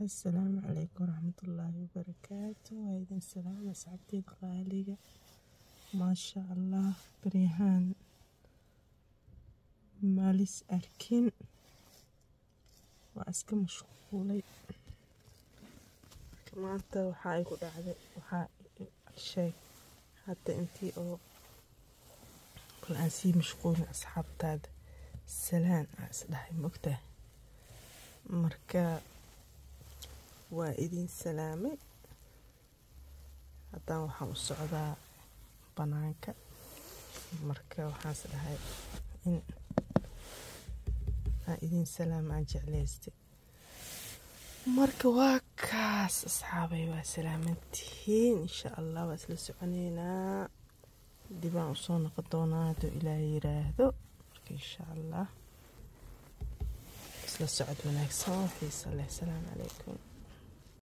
Asalaamu calaykum waraxmatullaahi wabarakaatu. Waa idin salaam, asxaabteyda qaaliga. Maasha Allah, baryahaan maalis arkin, waa iska mashquulay. Maanta waxaa igu dhacday, waxaa sheeg hadda intii oo bal aan sii mashquulin, asxaabtaada salaan aa isdhahay, maogtahay? Marka waa idin salaamay. Haddana waxaan u socdaa banaanka. Marka waxaan is dhahay in aan idin salaama aan jeclaystay. Marka waa kaas, asxaabay, waa salaamantihiin. Insha Allah waa isla soconeynaa, dibaan usoo noqon doonaa hadduu Ilaahay yiraahdo. Marka insha Allah isla socod wanaagsan oo xiiso leh. Salaamu calaykum.